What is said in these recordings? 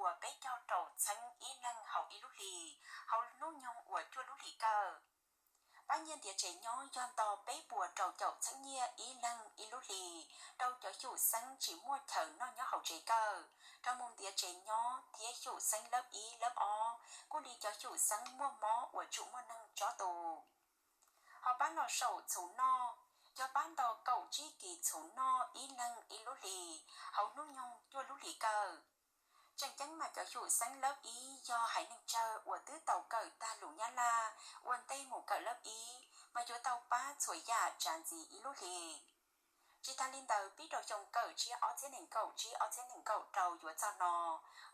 puas peb caug rau txheeb ib leeg hauv ib lub hlis, hauv hnub nyoog uas cuaj lub hlis kawg. Pab nyiaj ntiav tsev nyob yog nto peb puas rau caum txheeb nyiaj ib leeg ib lub hlis rau cov xyum xeeb tsis muaj chaw noj nyob hauv tsev kawg, rau mus ntiav tsev nyob thiab xyum xeeb lab ib lab ob, kuj li cov xyum xeeb muaj mob uas tsum muaj neeg tsob tus. Ho pab los saum txhuv noj, yog pab nto kaum tsib kis txhuv noj ib leeg ib lub hlis, hauv hnub nyoog cuaj lub hlis kawg. Tseem ceeb mas cov xyum xeeb lab ib yog haiv neeg tsawg uas twb tau kawm tag lus Nyab Laj ua ntej mus kawm lab ib, mas yuav tau pab txhua yam tsav ntxiv ib lub hlis. Tsis tas li ntawd, pib rau xyoo kawm tshiab ob txhiab nees nkaum tsib ob txhiab nees nkaum rau yuav txog no,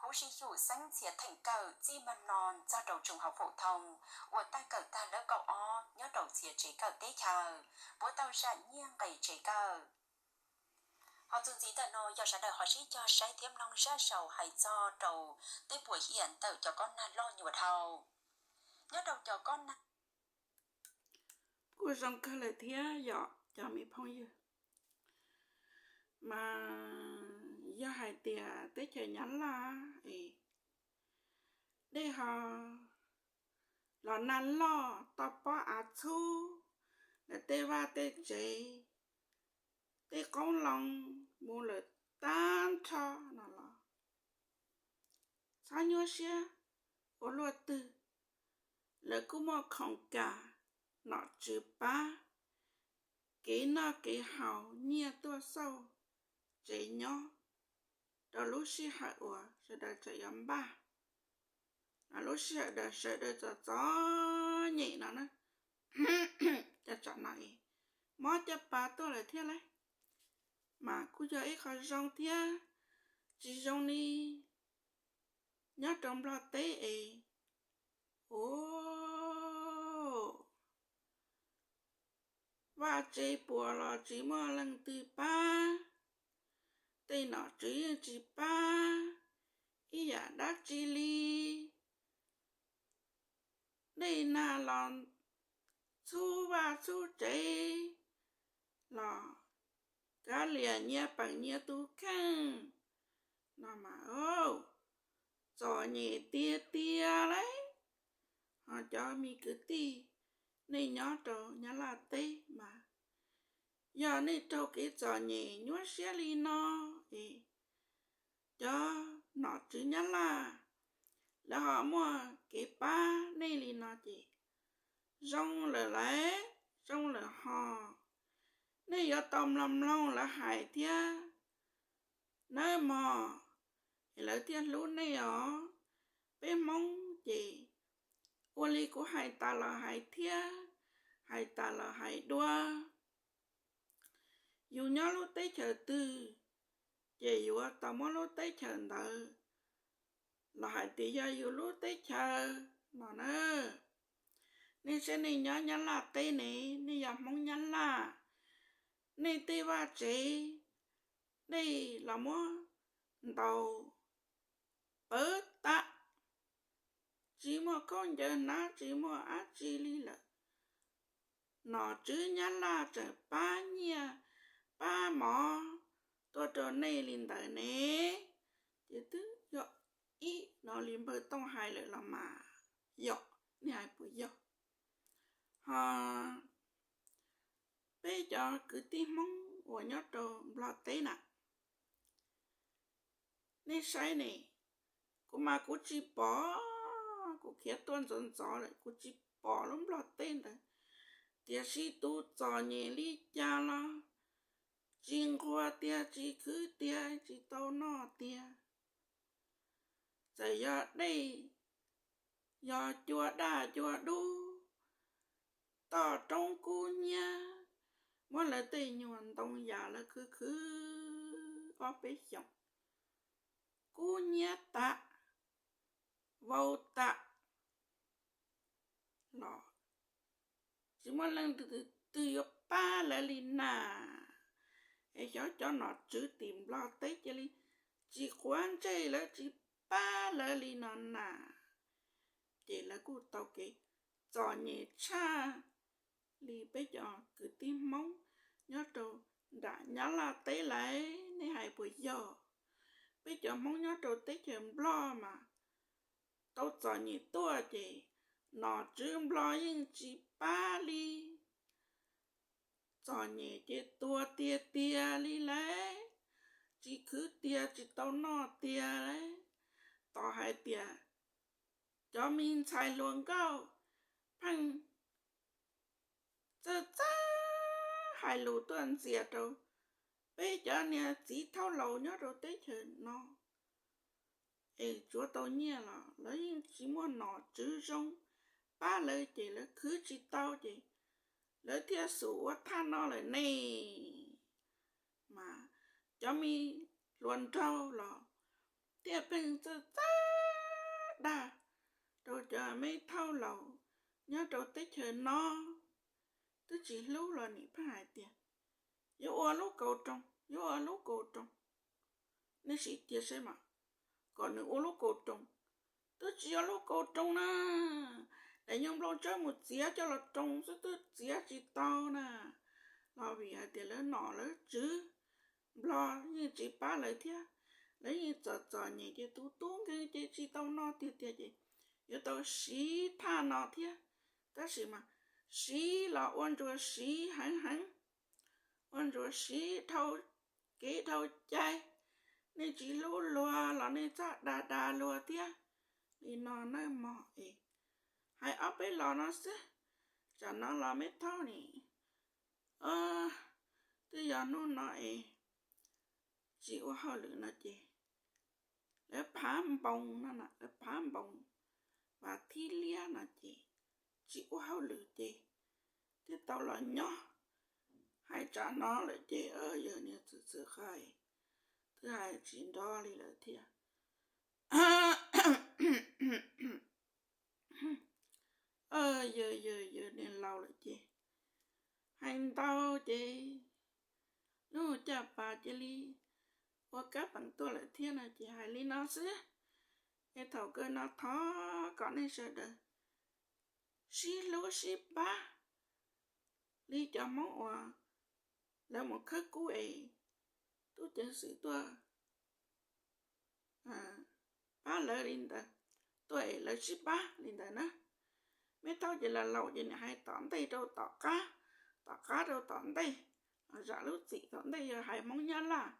huv si xyum xeeb txhia theem kawm txij mab no txog rau tsoos hauv foom thoo uas tag kawm tag lab kaum ob nyob rau txhia tsev kawm teb chaws puav tau zam nyiaj nqis tsev kawm. Ho txuas ntxiv ntawm no yog sawv daws ho sib cog saib thiab mloog zaj sau hais txog rau tej puas hiam ntawm cov kob nag loj nyuam dhau. Nyob rau cov kob nag kuj zoo kawg lawm thiab yom cov me phooj ywg. Mas yog hais tias teb chaws Nyab Laj es dej ho los nag loj toj pob av txhub, lawv tej vaj tej tsev, tej qoob loo mus lawm tag nrho no los txhob nyuaj siab ua luaj twg. Lawv kuj muaj khoom kam nom tswv pab kev noj kev haus nyiaj tuaj xauj tsev nyob rau lub sij hawm uas sawv daws tseem yuav npaj, lub sij hawm daws sawv daws txom txom nyem no na. Cov tsam no es mob caj pas tuaj lawm thiab lauj, mas kuj yog ib qho zoo thiab tsis zoo li nyob rau Nplog teb es, u, vaj tsev puas los tsis muaj leej twg pab, tej nom tswv yeej tsis pab ib yam dab tsi li. Dej nag los txhub vaj txhub tsev los kav liam nyias peem nyias tus kheej no mas, txom nyem tiag tiag lauj. Ho cov me kwv tij, nej nyob rau Nyab Laj teb mas yog nej raug kev txom nyem nyuaj siab li no es cov nom tswv Nyab Laj lawv ho muaj kev pab nej li no ces zoo lawm lauj, zoo lawm ho. Nej yuav tau mloog mloog lawv hais thiab nawb mog, es lawv thiaj hlub nej os. Peb Hmoob ces ua li kuv hais tas los hais thiab, hais tas los hais dua. Yus nyob lub teb chaws twg, ces yuav tau muab lub teb chaws ntawd los hais tias yog yus lub teb chaws no na. Nej saib nej nyob Nyab Laj teb ne, nej yog Hmoob Nyab Laj, nej tej vaj tsev dej los muab ntaus pawv tam, tsis muaj khaub ncaws hnav tsis muaj dab tsi li lawm. Nom tswv Nyab Laj tseem pab nyiaj pab mov tuaj rau nej li ntawd ne, ces twb yog ib no li npawg Tooj hais lawm los mas yom, nej hais puas yog? Ho peb cov kwv tij Hmoob uas nyob rau Nplog teb na, nej saib ne, kuv mas kuv tsis pom, kuv khiav tuaj ntxov ntxov lawm kuv tsis pom lub Nplog teb ntawd, tiam sis tus txom nyem li cas los tsis nquag tiag, tsis khwv tiag, tsis tau noj tiag. Txawm yog dej, yog cua daj cua dub, toj roob kub hnyiab, muab lawv tej nyuag ntoo yas lawv khwv khwv ob peb xyoos, kub hnyiab tam, vau tam los tsis muaj leej twg yuav pab lawv li na. Es xyov cov nom tswv tim Nplog teb cia li tsis quav ntsej lawv tsis pab lawv li no na. Ces lawv kuj tau kev txom nyem tshaj li peb cov kwv tij Hmoob nyob rau nram Nyab Laj teb lawm, nej hais puas yog? peb cov Hmoob nyob rau teb chaws Nplog mas tau txom nyem tuaj ces nom tswv Nplog yeej tsis pab li. Txom nyem ces tuag tiag tiag li lawm, tsis khwv tiag tsis tau noj tiag lawm. Tos hais tias cov me ntxhais hluas nkauj pheej txawj txawj hais lus tuaj ntxias rau peb cov niag txiv thaub laus nyob rau teb chaws no es tsuav tau nyiaj los lawv yeej tsis muaj nom tswv zoo pab lawv ces lawv khwv tsis tau ces lawv thiaj xub ua thaj no lawm ne. Mas cov me hluas nraug los thiaj pheej txawj txawj dag rau cov me thaub laus nyob rau teb chaws no twb tsis hlub los nim pheej hais tias yuav ua lub kaus roos, yuav ua lub kaus roos. Nej sim cia saib mas, kom nws ua lub kaus roos, twb tsis yog lub kaus roos na, daim nyuag nplooj tsawb mus txiav coj los roos xwb twb txiav tsis tau na. Los vim hais tias lawv nom lawv tswv Nplog yeej tsis pab lawv thiab, lawv yeej txom txom nyem ces tus tub nkeeg ces tsis tau noj tiag tiag ces yuav tau siv thaj no thiab. Tab sis mas siv los ua ntsuas siv heev heev, ua ntsuas siv dhau kev dhau cai, nej tsis hlub luag los nej txhob dag dag luag thiab. Li no nawb mog es, hais ob peb los no xwb, tsam no los me thaub nim, twb yog hnub no es tsis ua hauj lwm no ces lawv phav npoos no, lawv phav npoos vas thib liab no ces tsis ua hauj lwm ces thiaj tau los nyob. Hais tsam no lawm ces yawg niag txwv txwv qhais, twb hais tsis nrov li lawm thiab. Yawg, yawg, yawg niag laus lawm ces hais ntau ces lub caj pas cia li ua kab peem tuaj lawm thiab no ces hais li no xwb. Es thaum kawg no thov kom nej sawv daws sib hlub sib pab li cov Hmoob uas lawv mus khawb kub es tub ceev xwm tuaj pab lawv li ntawd, tuaj es lawv sib pab li ntawd na. Me thaub ces laus laus ces nim hais tom ntej rau tom qab, tom qab rau tom ntej, zam lub txim tom ntej yog hais Hmoob Nyab Laj,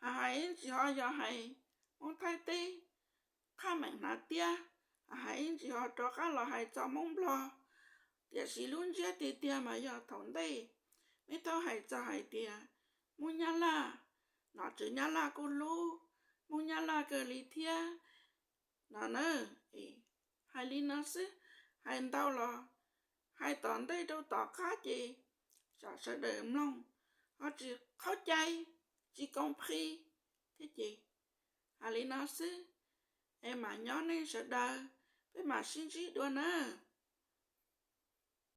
hais hais tsis ho yog hais Hmoob Thaib teb, qhab meem hnav tiab, hais tsis ho rov qab los hais txog Hmoob Nplog. Tiam sis lub ntsiab tiag tiag mas yog thaum ntej me thaub hais txog hais tias Hmoob Nyab Laj, nom tswv Nyab Laj kuj hlub Hmoob Nyab Laj kawg li thiab no na. Hais li no xwb, hais ntau los hais tom ntej rau tom qab ces tsam sawv daws mloog ho tsis qhaub cai, tsis koom phi thiab ces hais li no xwb. Es mam nyob nej sawv daws, peb mam sib ntsib dua na.